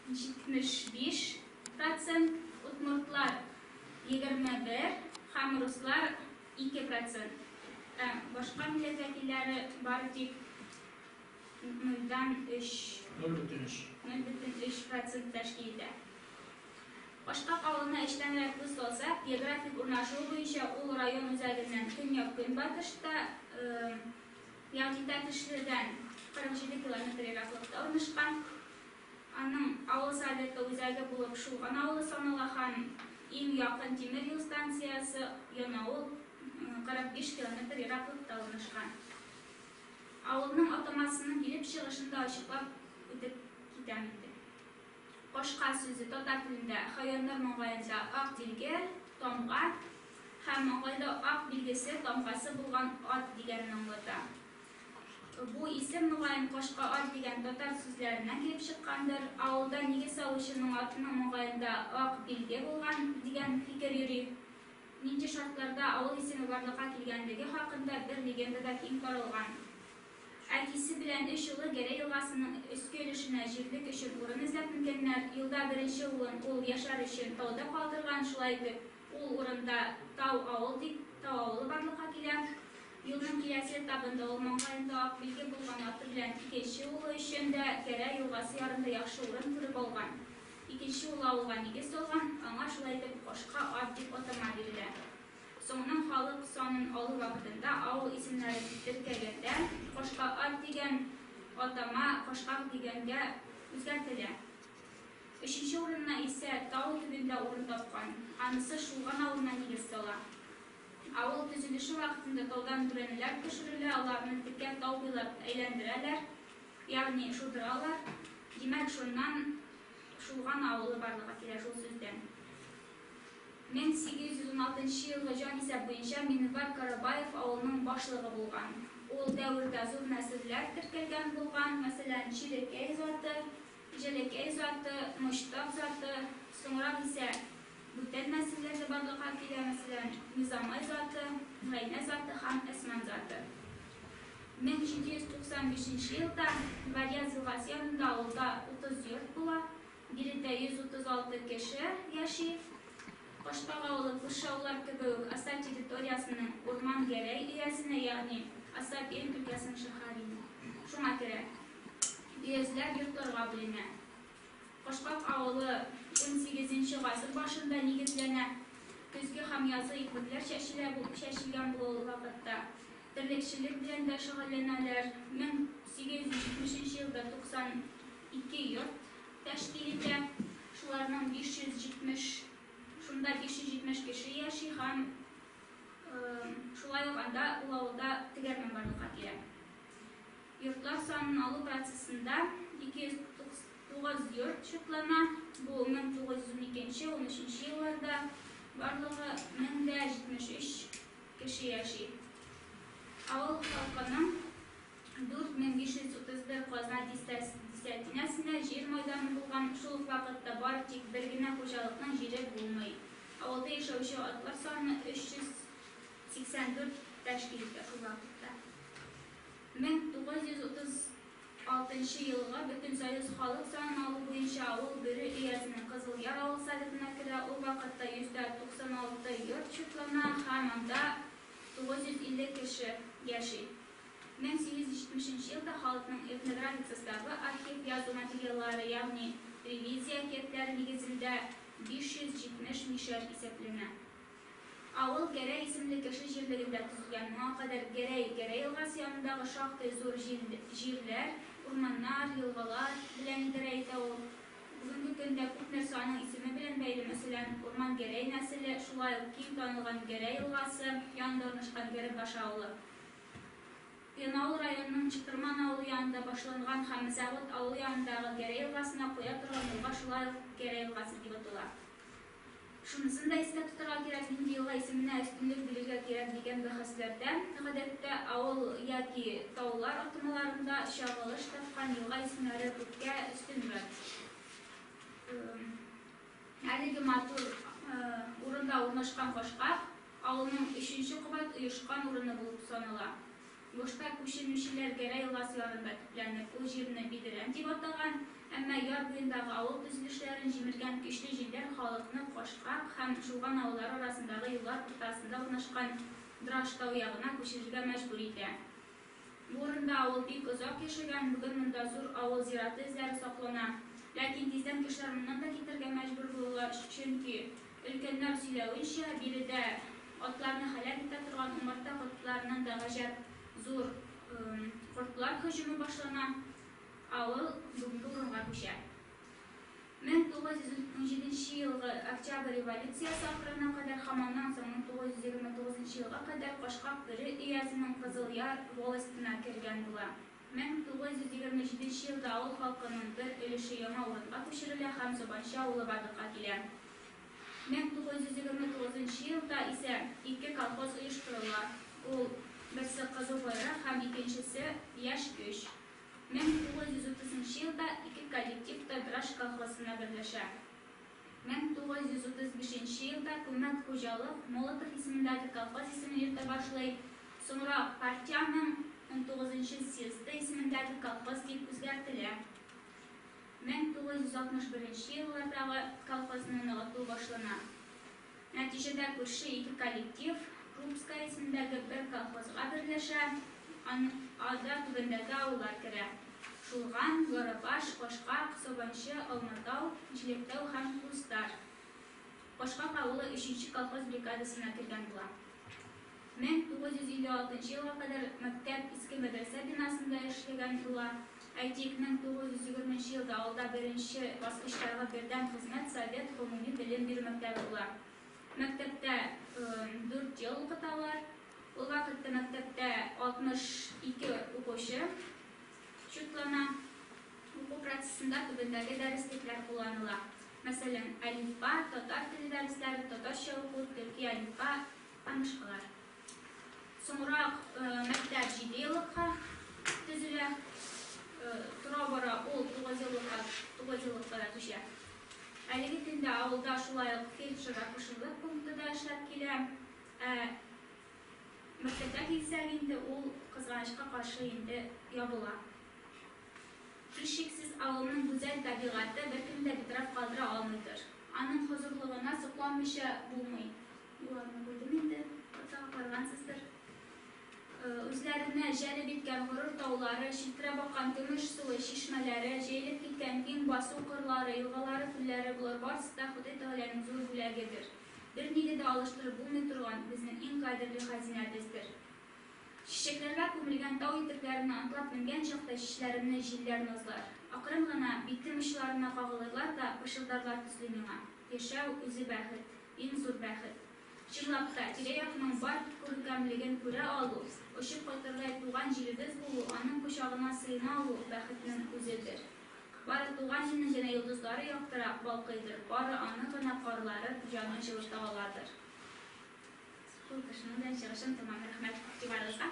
75 процент, удмуртлар 21 һәм руслар 2 процент. Ә башка милләт вәкилләре бары тик 0,3 0,3. 0,3 процент тәшкил итә. Кашкак авылына эчтәнрәк күз салсак, географик урнашуы буенча ул район үзәгеннән көньяк-көнбатышта, ягъни Тәтешледән 47 километр ераклыкта урнашкан. Аның авыл советы үзәге булып Шулган авылы санала һәм иң якын тимер юл станциясе Янаул 45 километр ераклыкта урнашкан. Авылның атамасының килеп чыгышын да ачыклап үтеп китәм инде. Кашка сүзе татар телендә хайваннар маңгаенда ак билге, тамга һәм маңгайда ак билгесе, тамгасы булган ат дигәнне аңлата. Бу исем, мөгаен, кашка ат дигән татар сүзләреннән килеп чыккандыр. Авылда нигез салучының атының маңгаенда ак билге булган, дигән фикер йөри. Нинди шартларда авыл исеме барлыкка килгәнлеге хакында бер легенда да киң таралган. Әтисе белән өч улы Гәрәй елгасының өске өлешенә җирлек өчен урын эзләп менгәннәр. Юлда беренче улын ул яшәр өчен тауда калдырган, шулай итеп, ул урында Тау авыл дип, Тау авылы барлыкка килә. Юлның киләсе этабында ул маңгаенда ак билге булган аты белән икенче улы өчен дә Гәрәй елгасы ярында яхшы урын күреп алган. Икенче улы авылга нигез салган, аңа шулай итеп Кашка ат дип атама бирелә. Соңыннан халык санын алу вакытында авыл исемнәрен теркәгәндә Кашка ат дигән атама Кашкак дигәнгә үзгәртелә. Өченче урынына исә тау төбендә урын тапкан, анысы Шулган авылына нигез сала. Авыл төзелеше вакытында таудан бүрәнәләр төшерелә, аларны текә тау буйлап әйләндерәләр, ягъни шудыралар. Димәк, шуннан Шулган авылы барлыкка килә шул сүздән. 1816 нчы елгы җанисәп буенча Минвар Карабаев авылының башлыгы булган. Ул дәвердә зур нәселләр теркәлгән булган, мәсәлән, Чирекәй заты, Җәләкәй заты, Мочтак заты, соңрак исә бүтән нәселләр дә барлыкка килә, мәсәлән, Низамай заты, Гайнә заты һәм Әсман заты. 1795 нче елда Варьяз елгасы янында авылда 30 йорт була. Биредә 136 кеше яши. Кашкак авылы күрше авыллар кебек үк Аса территориясенең Урман Гәрәй өязенә, ягъни Аса Пермь өлкәсенең шәһәре инде, шуңа керә. Өязләр йортларга бүленә. Кашкак авылы унсигезенче гасыр башында нигезләнә. Көзге һәм язгы икмәкләр чәчелә чәчелгән була ул вакытта. Терлекчелек белән дә шөгыльләнәләр. 1870 нче елда 92 йорт тәшкил итә. Шуларның 570, шунда 570 кеше яши һәм шулай ук анда ул авылда тегермән барлыкка килә. Йортлар санын алу процессында 209 йорт чутлана, бу 1912, 13 елларда барлыгы 1073 кеше яши. Авыл халкының 4531 казна дисәтинәсендә җир майданы булган, шул ук вакытта бары тик бер генә хуҗалыкның җире булмый. Авылда яшәүче атлар саны 384 тәшкил итә шул вакытта. 1936 елгы Бөтенсоюз халык санын алу буенча авыл Бөре өязенең Кызыл Яр авыл советына керә, ул вакытта 196 йорт чутлана һәм анда 950 кеше яши. 1870 нче елда халыкның этнографик составы архив язу материаллары, ягъни ревизия әкиятләре нигезендә 570 мишәр исәпләнә. Авыл Гәрәй исемле кеше җирлегендә төзелгән. Моңа кадәр Гәрәй Гәрәй елгасы янындагы шактый зур җирләр, урманнар, елгалар белән идарә итә ул. Бүгенге көндә күп нәрсә аның исеме белән бәйле, мәсәлән, Урман Гәрәй нәселе, шулай ук киң танылган Гәрәй елгасы янында урнашкан Гәрәбаш авылы. Янаул районының Чытырман авылы янында башланган һәм Завод авылы янындагы Гәрәй елгасына коя торган елга шулай ук Гәрәй елгасы дип атала. Шунысын да истә тотарга кирәк, нинди елга исеменә өстенлек бирергә кирәк дигән бәхәсләрдә, гадәттә, авыл яки таулар атамаларында чагылыш тапкан елга исемнәре күпкә өстенрәк. Әлеге матур урында урнашкан Кашкак авылының өченче кабат оешкан урыны булып санала. Башта күченүчеләр Гәрәй елгасы ярында төпләнеп, ул җирне Бидрән дип атаган, әмма яр буендагы авыл төзелешләрен җимергән көчле җилләр халыкны Кашкак һәм Шулган авыллары арасындагы юллар уртасында урнашкан Драштау ягына күчерергә мәҗбүр итә. Бу урында авыл бик озак яшәгән, бүген монда зур авыл зираты эзләре саклана. Ләкин тиздән кешеләр моннан да китәргә мәҗбүр булалар, чөнки, өлкәннәр сөйләвенчә, биредә атларны һәлак итә торган умарта кортларының да гаҗәп зур кортлар һөҗүме башлана, авыл бүгенге урынга күчә. 1917 нче елгы Октябрь революциясе ахырына кадәр һәм аннан соң 1929 нчы елга кадәр Кашкак Бөре өязенең Кызылъяр волостена кергән була. 1927 нче елда авыл халкының бер өлеше яңа урынга күчерелә һәм Сабанчы авылы барлыкка килә. 1929 нчы елда исә ике колхоз оештырыла, ул, берсе Кызыл байрак һәм икенчесе, Яшь көч. 1930 нчы елда ике коллектив та Драш колхозына берләшә. 1935 нче елда күмәк хуҗалык Молотов исемендәге колхоз исемен йөртә башлый, соңрак партиянең унтугызынчы съезды исемендәге колхоз дип үзгәртелә. 1961 нче еллардагы колхозны ныгыту башлана. Нәтиҗәдә күрше ике коллектив Крупская исемендәге бер колхозга берләшә, анда түбәндәге авыллар керә, Шулган, Ярабаш, Кашкак, Сабанчы, Алматау, Җиләктау һәм Кустар. Кашкак авылы өченче колхоз бригадасына кергән була. 1956 елга кадәр мәктәп иске мәдрәсә бинасында эшләгән була. Әйтик, 1920 нчы елда авылда беренче баскычтагы бердәм хезмәт совет гомуми белем бирү мәктәбе була. Мәктәптә дүрт ел укыталар. Ул вакытта мәктәптә 62 укучы чутлана. Уку процессында түбәндәге дәреслекләр кулланыла. Мәсәлән, Әлифба, татар теле дәресләре, татарча уку, төрки әлифба һәм башкалар. Соңрак мәктәп җидееллыкка төзелә. Тора-бара ул тугызеллыкка тугызеллыкка да күчә. Әлеге көндә авылда шулай ук фельдшер-акушерлык пункты да эшләп килә. Ә мәктәпкә килсәк инде, ул, кызганычка каршы, инде ябыла. Һичшиксез, авылның гүзәл табигате беркемне дә битараф калдыра алмыйдыр. Аның хозурлыгына сокланмыйча булмый. Боларны күрдем инде, фотога карагансыздыр. Үзләренә җәлеп иткән горур таулары, челтерәп аккан көмеш сулы чишмәләре, җәелеп киткән киң басу-кырлары, елгалары, күлләре, болар барысы да Ходай Тәгаләнең зур бүләгедер. Бернигә дә алыштырып булмый торган безнең иң кадерле хәзинәбездер. Чәчәкләргә күмелгән тау итекләренә атлап менгән чакта чәчләремне җилләр назлар. Акрын гына битем очларына кагылырлар да пышылдарлар төсле миңа. Яшәү, үзе бәхет. Иң зур бәхет. Чынлап та, тирә-якның бар күркәмлеген күрә алу, очып кайтырдай туган җиребез булу, аның кочагына сыена алу, бәхетнең үзедер. Бары туган җирнең генә йолдызлары яктырак балкыйдыр, бары аның гына карлары җанны җылыта аладыр. Шуның белән чыгышым тәмам. Рәхмәт игътибарыгызга.